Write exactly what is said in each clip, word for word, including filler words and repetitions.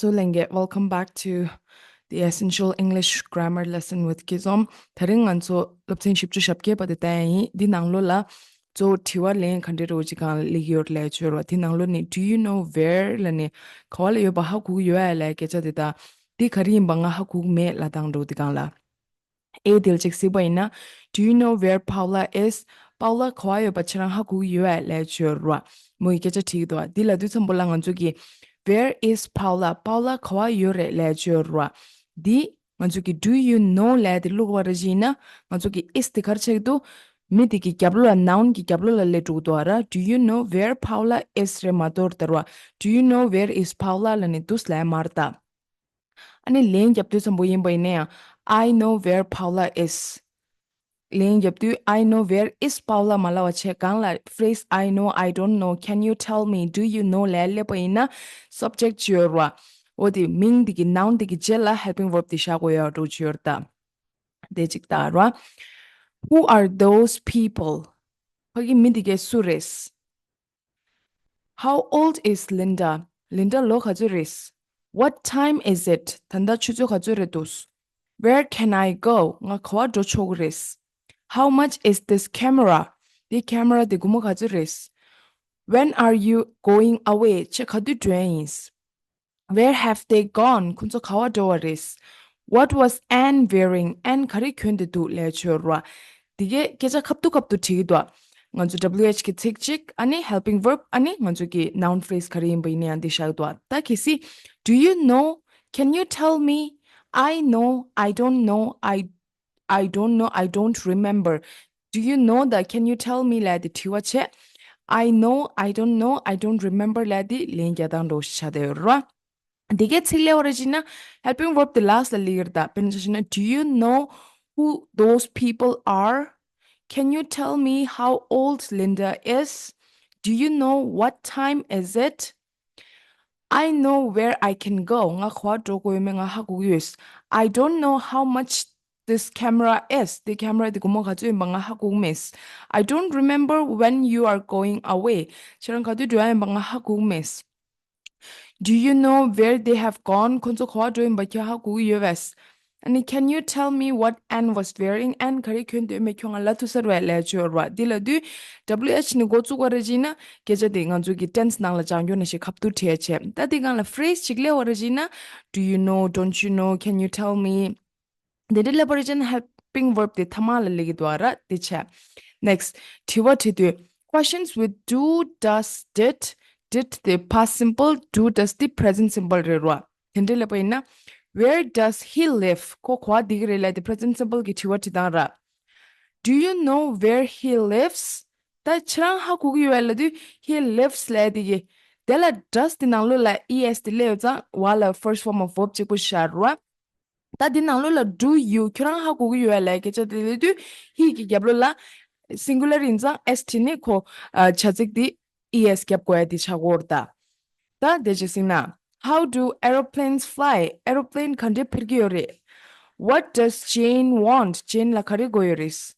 གཙོ་ལྷན་རྒྱས། Welcome back to the Essential English Grammar Lesson with Kizom. དེ་རིང་ང་ཚོ་སློབ་ཚན་བཞི་བཅུ་ཞེ་བརྒྱད་པ་དེ་བལྟ་ཡ་ཡིན། འདི་ནང་ལོགས་ལ་གཙོ་བོ་དྲི་བ་ལན་ག་འདྲ་འདྲ་བོ་ཅིག་སྒང་ལ་སླེབས་ཡོད་ལབ་ཡ་ཅིག་ཡོད་རེད་བ། དེ་ནང་ལོགས་ནས་Do you know where ལབ་ནས་ག་བ་ལ་ཡོད་པ་ཧ་གོ་གི་ཡོད་ཨ་ལབ་ཡ་སྐད་ཆ་དེ་དང་། འདི་ག་རེ་ཡིན་པ་ང་ཧ་གོ་གི་མེད་ལབ་སྟངས་འདྲ་བོ་དེ་སྒང་ལ། ཨེ་དེ་ལ་ཅིག་གཟིགས་པ་ཡིན་ན། Do you know where Paula is? པའུ་ལ་ག་བ་ཡོད་པ་ཁྱེད་རང་ཧ་གོ་གི་ཡོད་ཨ་ལབ་ཡ་ཅིག་ཡོད་རེད་བ། མོ་ཡིས་སྐད་ཆ་དྲིས་ཀྱི་འདུག་བ། འདི་ལབ་དུས་ཙམ་པ་ལ་ང་ཚོ་གིས་Where is Paula? པའུ་ལ་ག་བ་ཡོད་རེད་ལབ་ཡ་ཅིག་ཡོད་རེད་བ། འདི་ང་ཚོ་གིས་Do you know ལབ་ཡ་དེ་བླུགས་པ་རེད་བཞིན་ན། ང་ཚོ་གི་is དེ་ག་རེ་ཆགས་ཀྱི་འདུག་མི་དེ་གི་རྒྱབ་ལོགས་ལ་noun གི་རྒྱབ་ལོགས་ལ་སླེབས་འགྲོ་གི་འདུག་བ་ར། Do you know where Paula is རེད་མ་གཏོགས་རེད་བ། Do you know where is Paula ལབ་ནས་འདུག་ལབ་ཡ་མ་རེད་ད། ཨ་ནི་ལན་རྒྱབ་དུས་ཙམ་པ་ཡིན་པ་ཡིན་ན་ཡང་། I know where Paula is. ལན་རྒྱབ་དུས་I know where is Paula མ་ལབ་པ་བྱས་སྒང་ལ་phrase I know, I don't know, can you tell me, do you know ལབ་ཡ་སླེབས་པ་ཡིན་ན་subject ཅིག་ཡོད་རེད་བ། འོ་དེ་མིང་དེ་གི་noun དེ་གི་རྗེས་ལ་helping verb དེ་བཞག་དགོས་ཡ་འདྲ་བོ་ཅིག་ཡོད་རེད་ད། དེ་གཅིག་ད་ར། Who are those people? ཕ་གི་མི་དེ་གས་སུ་རེད། How old is Linda? ལིན་ཌ་ལོ་ག་ཚོད་རེད། What time is it? ད་ལྟ་ཆུ་ཚོད་ག་ཚོད་རེད་འདུག Where can I go? ང་ག་བ་འགྲོ་ཆོག་གི་རེད། How much is this camera? འདི་ཁེ་མ་ར་འདི་སྒོར་མོ་ག་ཚོད་རེད། When are you going away? ཁྱེད་ག་དུས་འགྲོ་ཡ་ཡིན། Where have they gone? ཁོ་ཚོ་ག་བ་འགྲོ་བ་རེད། What was Anne wearing? ཨན་ག་རེ་གྱོན་ཏེ་འདུག་ལབ་ཡ་ཅིག་ཡོད་རེད་བ། འདི་གས་སྐད་ཆ་ཁ་ཐུག་ཁ་ཐུག་དྲི་གི་འདུག་ང་ཚོ་W H གི་ཚིག་གཅིག་ཨ་ནི་helping verb ཨ་ནི་ང་ཚོ་གི་noun phrase ག་རེ་ཡིན་པ་ཡིན་ན་ཡང་འདི་བཞག་གི་འདུག་ད་གལ་སྲིད། Do you know? Can you tell me? I know, I don't know, I I don't know, I don't remember. Do you know that? Can you tell me? ལབ་ཡ་དེ་དྲི་བ་བྱས། I know, I don't know, I don't remember ལབ་ཡ་དེ་ལན་རྒྱག་སྟངས་འདྲ་བོ་ཞིག་ཆགས་བསྡད་ཡོད་རེད་བ། འདི་གའི་ཚིག་སླེབས་པ་རེད་བྱས་ན་helping verb དེ་last ལ་སླེབས་ཀྱི་རེད་ད། དཔེར་ན་ཆ་བཞག་ན། Do you know who those people are? Can you tell me how old Linda is? Do you know what time is it? I know where I can go. ང་ག་བ་འགྲོ་དགོས་ཡོད་མེད་ང་ཧ་གོ་གི་ཡོད། I don't know how much this camera is. འདི་ཁེ་མ་ར་འདི་སྒོར་མོ་ག་ཚོད་ཡིན་པ་ང་ཧ་གོ་གི་མེད། I don't remember when you are going away. ཁྱེད་རང་ག་དུས་འགྲོ་ཡ་ཡིན་པ་ང་ཧ་གོ་གི་མེད། Do you know where they have gone? ཁོ་ཚོ་ག་བ་འགྲོ་ཡིན་པ་ཁྱེད་ཧ་གོ་གི་ཡོད་པས། ཨ་ནི་can you tell me what Anne was wearing? ཨན་ག་རེ་གྱོན་དེ་མེད་ཁྱོད་ང་ལབ་ཐུབ་ས་རེད་ལབ་ཡ་ཅིག་ཡོད་རེད་བ། འདི་ལབ་དུས་W H ནི་འགོ་བཙུགས་པ་རེད་བྱས་ན་སྐད་ཆ་དེ་ང་ཚོ་གི་tense ནང་ལ་སྦྱང་རྒྱུ་ནང་བཞིན་ཁ་ཐུག་བྲིས་ཡ་བྱས། ད་འདི་སྒང་ལ་phrase ཅིག་སླེབས་པ་རེད་བྱས་ན། Do you know? Don't you know? Can you tell me? འདི་འདྲ་སླེབས་པ་རེད་བྱས་ན་helping verb དེ་ཐ་མ་ལ་སླེབས་ཀྱི་འདུག་ཨ་ར། དེ་བྱས། Next དྲི་བ་དྲི་དུས། Questions with do, does, did. Did དེ་past simple, do, does དེ་present simple རེད་རོ། དེ་འདྲ་སླེབས་པ་ཡིན་ན། Where does he live? ཁོ་ག་བ་བསྡད་ཀྱི་རེད་ལབ་དེ་present simple གི་དྲི་བ་དྲི་སྟངས་ར། Do you know where he lives? ད་ཁྱེད་རང་ཧ་གོ་གི་ཡོད་ལབ་དུས་he lives ལབ་དེ་གི། དེ་ལ་does དེ་ནང་ལོགས་ལ E S དེ་སླེབས་ཡོད་ཙང་བ་ལ་first form of verb གཅིག་པོ་ཤར་རོ། ད་འདི་ནང་ལོགས་ལ་do you ཁྱོད་རང་ཧ་གོ་གི་ཡོད་ལབ་སྐད་ཆ་དེ་ལབ་དུས་he གི་རྒྱབ་ལོགས་ལ་singular ཡིན་ཙང་S བྲིས་ནས་ཁོ་ཨ་བྱ་ཚིག་དེ་E S རྒྱབ་དགོས་ཡ་དེ་ཆགས་ཀྱི་ཡོད་རེད་ད། ད་དེ་ཅིག་གཟིགས་ན། How do aeroplanes fly? Aeroplane ག་འདྲས་འཕུར་གྱི་ཡོད་རེད། What does Jane want? Jane ལ་ག་རེ་དགོས་ཡོད་རེད།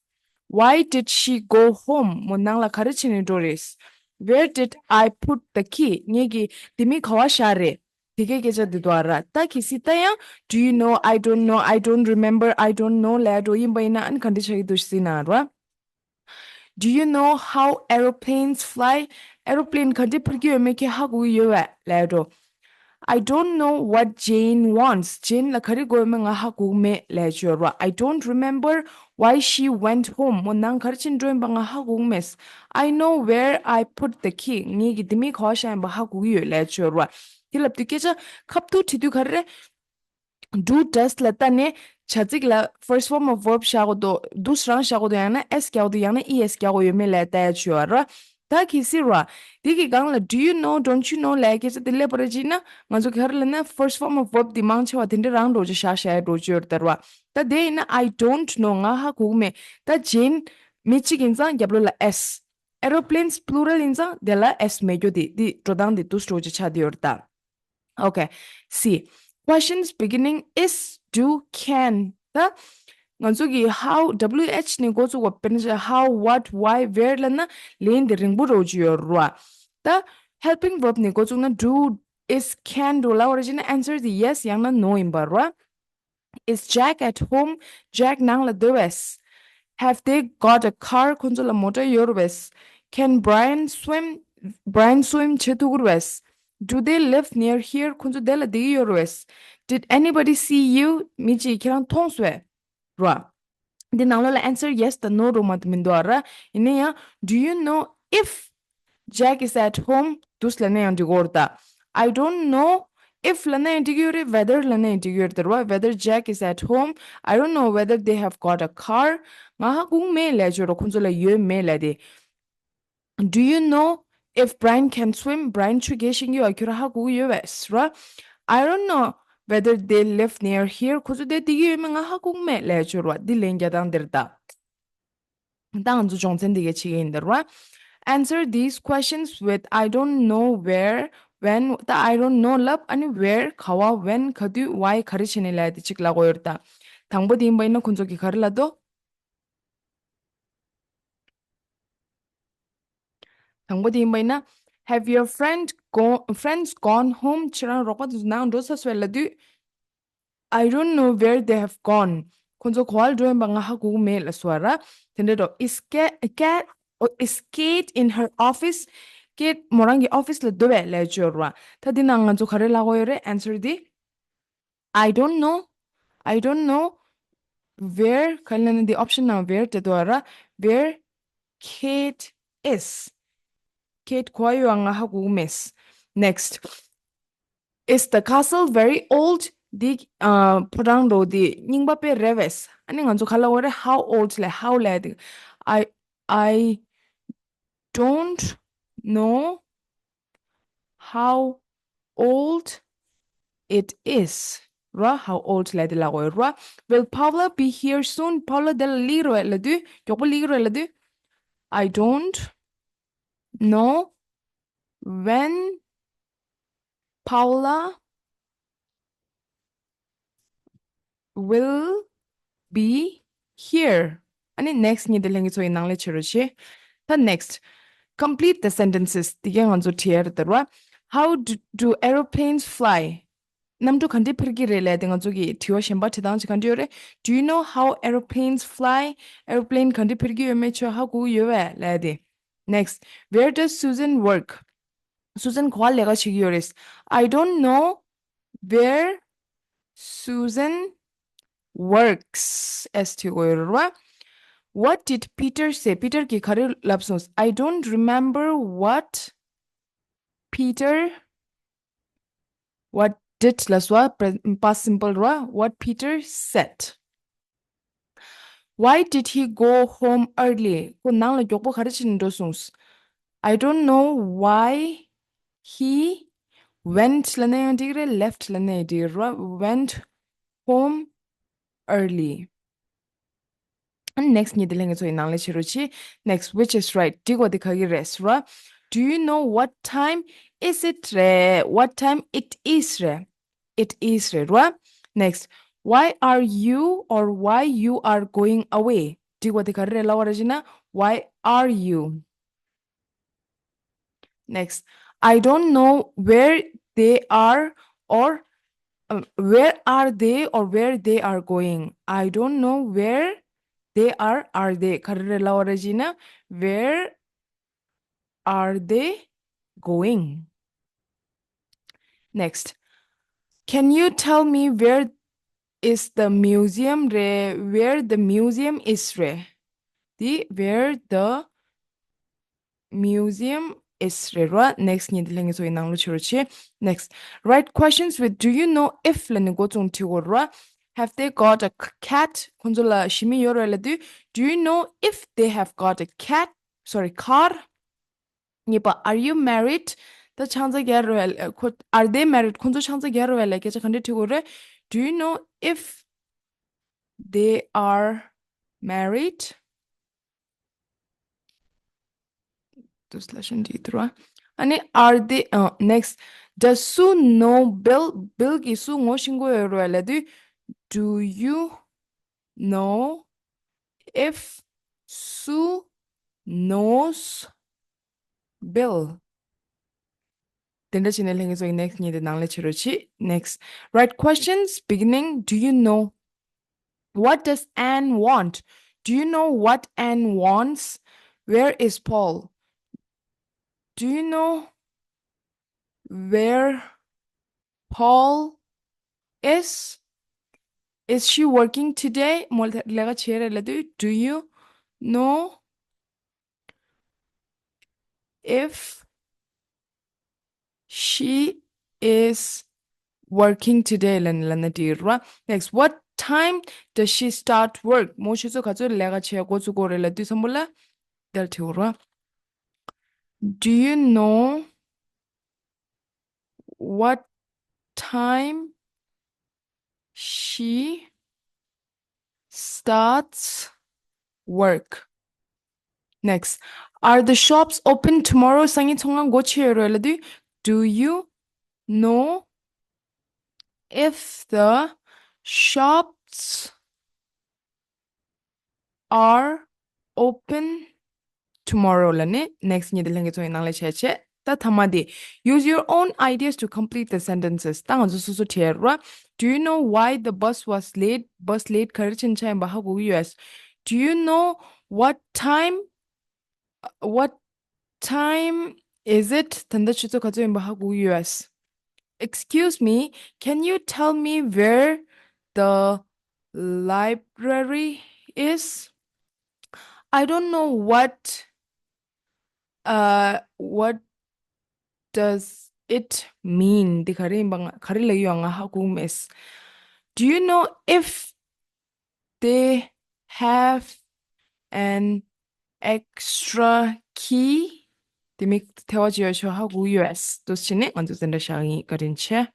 Why did she go home? མོ་ནང་ལ་ག་རེ་བྱས་ནས་འགྲོ་རེད། Where did I put the key? ངེད་ཀྱིས་ལྡེ་མིག་ག་བ་བཞག་རེད། དེ་གའི་སྐད་ཆ་འདི་འདུག་ཨ་ར། ད་གལ་སྲིད་ད་ཡང་do you know, I don't know, I don't remember, I don't know ལབ་འགྲོ་ཡིན་པ་ཡིན་ན་ཨ་ནི་ག་འདྲ་ཆགས་ཀྱི་འདུག་ཟེར་ན་ར། Do you know how aeroplanes fly? Aeroplane ག་འདྲ་འཕུར་གྱི་ཡོད་མེད་ཁྱེད་ཧ་གོ་གི་ཡོད་པས་ལབ་འགྲོ། I don't know what Jane wants. Jane ལ་ག་རེ་དགོས་ཡོད་མེད་ང་ཧ་གོ་གི་མེད་ལབ་ཡ་ཅིག་ཡོད་ར། I don't remember why she went home. མོ་ནང་ག་རེ་བྱས་འགྲོ་ཡིན་པ་ང་ཧ་གོ་གི་མེད། I know where I put the key. ངེད་ཀྱིས་ལྡེ་མིག་ག་བ་བཞག་ཡིན་པ་ཧ་གོ་གི་ཡོད་ལབ་ཡ་ཅིག་ཡོད་ར། དེ་ལབ་དུས་སྐད་ཆ་ཁ་ཐུག་དྲི་དུས་ག་རེ་རེད། Do, does ལ་ལྟ་ནས་བྱ་ཚིག་ལ་first form of verb བཞག་དགོས་འདུག do རང་བཞག་དགོས་འདུག་ཡང་ན་S རྒྱག་དགོས་འདུག་ཡང་ན E S རྒྱག་དགོས་ཡོད་མེད་ལབ་ཡ་ལྟ་ཡ་ཅིག་ཡོད་ར། ད་གལ་སྲིད་ར། འདི་གི་སྒང་ལ་do you know, don't you know ལབ་ཡ་སྐད་ཆ་དེ་སླེབས་པ་རེད་བྱས་ན་ང་ཚོ་ག་རེ་ལབ་ན་first form of verb དེ་མང་ཆེ་བ་དེ་འདྲ་རང་འདྲ་བོ་ཅིག་བཞག་བཞག་ཡ་འདྲ་བོ་ཅིག་ཡོད་རེད་ད་ར། ད་དེ་ཡིན་ན་I don't know ང་ཧ་གོ་གི་མེད། ད་Jane མི་གཅིག་ཡིན་ཙང་རྒྱབ་ལོགས་ལ་S། Aeroplanes plural ཡིན་ཙང་དེ་ལ་S མེད་རྒྱུ་དེ་འདི་འགྲོ་སྟངས་དེ་འདུག་སེ་འདྲ་བོ་ཅིག་ཆགས་བསྡད་ཡོད་རེད་ད། Okay. See, questions beginning is, do, can. ད་ང་ཚོ་གི་how, W H ནས་འགོ་བཙུགས་པ་དཔེར་ན་ཆ་how, what, why, where ལབ་ན་ལན་དེ་རིང་པོ་འདྲ་བོ་ཅིག་ཡོད་རེད་བ། ད་helping verb ནས་འགོ་བཙུགས་ན་do, is can འགྲོ་ལ་བར་ཞིག་ན་answer དེ་yes ཡང་ན་no ཡིན་པ་རེད་བ། Is Jack at home? Jack་ནང་ལ་འདུག་བས། Have they got a car? ཁོང་ཚོ་ལ་མོ་ཊ་ཡོད་རེད་བས། Can Brian swim? Brian swim་བྱེད་ཐུབ་ཀྱི་རེད་བས། Do they live near here? ཁོང་ཚོ་འདི་ལ་བསྡད་ཀྱི་ཡོད་རེད་བས། Did anybody see you? མི་གཅིག་ཁྱེད་རང་མཐོང་སོང་བས། ར། འདི་ནང་ལོགས་ལ་answer yes་དང་no་རུ་མ་མི་འདུག་ཨ་ར། ཡིན་ན་ཡང་do you know if Jack is at home? འདུག་ལབ་ན་ཡང་འགྲིག་གི་རེད་ད། I don't know if་ལབ་ན་ཡང་འགྲིག་གི་ཡོད་རེད། Whether་ལབ་ན་ཡང་འགྲིག་གི་ཡོད་རེད་ད་ར། Whether Jack is at home, I don't know whether they have got a car. ང་ཧ་གོ་གི་མེད་ལབ་ཡ་ཅིག་ཡོད་རེད། ཁོང་ཚོ་ལ་ཡོད་མེད་ལབ་ཡ་དེ། Do you know if Brian can swim? Brian་ཆུ་རྐྱལ་ཤེས་ཀྱི་ཡོད་ཨ། ཁྱོད་རང་ཧ་གོ་གི་ཡོད་པས་ར། I don't know whether they live near here. ཁོ་ཚོ་འདིར་བསྡད་ཀྱི་ཡོད་མེད་ང་ཧ་གོ་གི་མེད་ལབ་ཡ་ཅིག་ཡོད་རེད་བ། འདི་ལན་རྒྱག་སྟངས་འདི་རེད་ད། ད་ང་ཚོ་སྦྱོང་ཚན་འདི་ག་བྱེད་ཀྱི་ཡིན་ད་ར། Answer these questions with I don't know where, when. ད་I don't know་ལབ། ཨ་ནི་where་ག་བ། when་ག་དུས། why་ག་རེ་བྱས་ནས་ལབ་ཡ་དེ་གཅིག་ལབ་དགོས་ཡོད་རེད་ད། དང་པོ་དེ་ཡིན་པ་ཡིན་ན་ཁོ་ཚོ་གིས་ག་རེ་ལབ་འདུག་དང་པོ་དེ་ཡིན་པ་ཡིན་ན། Have your friend gone, friends gone home? ཁྱེད་རང་རོགས་པ་དེ་ཚོ་ནང་འགྲོ་ཚར་སོང་ལབ་དུས། I don't know where they have gone. ཁོང་ཚོ་ག་བར་འགྲོ་ཡིན་པ་ང་ཧ་གོ་གི་མེད་ལབ་སོང་བ་ར། དེ་འདྲ་འགྲོ། Is Kate, Kate, oh, is Kate in her office? Kate་མོ་རང་གི་office་ལ་འདུག་པས་ལབ་ཡ་ཅིག་ཡོད་རེད་བ། ད་འདི་ནང་ང་ཚོ་ག་རེ་ལབ་དགོས་ཡོད་རེད། Answer་འདི། I don't know. I don't know where ག་ལབ་ན་འདི་option་ནང་where་དེ་འདུག་ཨ་ར། Where Kate is. Kate་ག་བ་ཡོད་ང་ཧ་གོ་གི་མེད། Next. Is the castle very old? འདི་ཨ་ཕོ་བྲང་འདྲ་པོ་འདི་རྙིང་པ་དཔེ་རེད་པས། ཨ་ནི་ང་ཚོ་ག་ལབ་དགོས་རེད། How old་ལབ། How་ལབ་དེ། I, I don't know how old it is. ར། How old་ལབ་དེ་ལབ་དགོས་ར། Will Paula be here soon? Paula་འདི་ལ་སླེབས་ཀྱི་རེད་པས་ལབ་དུས། མགྱོགས་པོ་སླེབས་ཀྱི་རེད་པས་ལབ་དུས། I don't know when Paula will be here. ཨ་ནི་next་གཉིས་དེ་ལྷན་རྒྱས་ཚོ་ཡིས་ནང་ལས་བྱེད་རོགས་བྱེད། ད་next. Complete the sentences. འདི་ག་ང་ཚོ་བྲིས་ཡ་རེད་ད་ར། How do, do aeroplanes fly? གནམ་གྲུ་ག་འདྲས་འཕུར་གྱི་རེད་ལབ་དེ། ང་ཚོ་གི་དྲི་བ་གཞན་པ་དྲི་སྟངས་ཅིག་ག་འདྲས་ཡོད་རེད། Do you know how aeroplanes fly? Aeroplane་ག་འདྲས་འཕུར་གྱི་ཡོད་མེད་ཁྱོད་ཧ་གོ་གི་ཡོད་པས་ལབ་དེ། Next. Where does Susan work? Susan་ག་བ་ལས་ཀ་བྱེད་ཀྱི་ཡོད་རེད། I don't know where Susan works. S T དགོས་ཡོད་རེད་བ། What did Peter say? Peter་གིས་ག་རེ་ལབ་སོང་། I don't remember what Peter, what did་ལབ་སོང་བ། Pre- past simple་རེད་བ། What Peter said. Why did he go home early? ཁོ་ནང་ལ་མགྱོགས་པོ་ག་རེ་བྱས་ནས་འགྲོ་སོང་། I don't know why he went་ལབ་ན་ཡང་འགྲིག་རེད། Left་ལབ་ན་ཡང་འགྲིག་རེད། Went home early. And next་གཉིས་དེ་ལྷན་རྒྱས་ཚོ་ཡིས་ནང་ལས་བྱེད་རོགས་བྱེད། Next. Which is right? འགྲིག་པ་དེ་ག་གི་རེད་ཟེར་བ། Do you know what time is it རེད། What time it is རེད། It is རེད་ར། Next. Why are you or why you are going away? འགྲིག་པ་དེ་ག་རེ་རེད་ལབ་པ་རེད་ཟེར་ན། Why are you? Next. I don't know where they are or, um, where are they or where they are going. I don't know where they are, are they. ག་རེ་རེད་ལབ་པ་རེད་ཟེར་ན། Where are they going? Next. Can you tell me where is the museum རེད། Where the museum is རེད། འདི་where the museum is རེད་ར། Next་གཉིས་དེ་ལྷན་རྒྱས་ཚོ་ཡིས་ནང་ལོགས་བྱེད་རོགས་བྱེད། Next. Write questions with do you know if ལབ་ནས་འགོ་བཙུགས་བྲིས་དགོས་ར། Have they got a cat? ཁོང་ཚོ་ལ་ཞི་མི་ཡོད་རེད་ལབ་དུས། Do you know if they have got a cat? Sorry, car. གཉིས་པ། Are you married? ད་ཆང་ས་རྒྱག་རེད་པས་ལ། ཁོ་are they married? ཁོང་ཚོ་ཆང་ས་རྒྱག་རེད་པས་ལ། སྐད་ཆ་ག་འདྲས་དྲི་དགོས་རེད། Do you know if they are married? དུས་ལ་ཤན་འདི་དུ་ར། ཨ་ནི་are they, uh, next. Does Sue know Bill? Bill་གིས་སུ་ངོ་ཤེས་ཀྱི་ཡོད་རེད་པས་ལབ་དུས། Do you know if Sue knows Bill? དེ་འདྲ་བྱས་ནས་ལྷན་རྒྱས་ཚོ་གི་next གཉིས་དེ་ནང་ལ་བྱེད་རོགས་གྱིས། Next, write questions beginning, "Do you know?" What does Anne want? Do you know what Anne wants? Where is Paul? Do you know where Paul is? Is she working today? མོ་ལས་ཀ་བྱེད་རེད་ལབ་དུས། Do you know if she is working today? ལབ་ནས་ལབ་ན་འགྲིག་རེད་བ། Next, what time does she start work? མོ་ཆུ་ཚོད་ག་ཚོད་ལས་ཀ་བྱེད་འགོ་བཙུགས་ཀྱི་ཡོད་རེད་ལབ་དུས་ཙམ་པོ་ལ་འདི་ལ་དྲི་བ་རེད་བ། Do you know what time she starts work? Next, are the shops open tomorrow? སང་ཉིན་ཚོང་ཁང་སྒོ་ཕྱེ་ཡོད་རེད་ལབ་དུས། Do you know if the shops are open tomorrow? ལབ་ནས་next གཉིས་དེ་ལྷན་རྒྱས་ཚོ་ཡི་ནང་ལ་བྱས་བྱས། ད་མཐའ་མ་དེ། Use your own ideas to complete the sentences. ད་ང་ཚོ་སོ་སོ་བྲིས་ར། Do you know why the bus was late? Bus late ག་རེ་བྱས་ནས་ཆགས་ཡིན་པ་ཧ་གོ་གི་ཡོད། Do you know what time, what time is it? ད་ལྟ་ཆུ་ཚོད་ག་ཚོད་ཡིན་པ་ཧ་གོ་གི་ཡོད། Excuse me, can you tell me where the library is? I don't know what, uh, what does it mean? འདི་ག་རེ་ཡིན་པ་ང་ག་རེ་ལབ་ཡོད་ང་ཧ་གོ་མེད། Do you know if they have an extra key? དེ་མིན་ཐལ་བ་ཅིག་ཡོད་ཆོག་ཧ་གོ་ཡོད། དུ་ཕྱིན་ནས་ང་ཚོ་དེ་འདྲ་བཞག་ཡིན། བཀའ་དྲིན་ཆེ།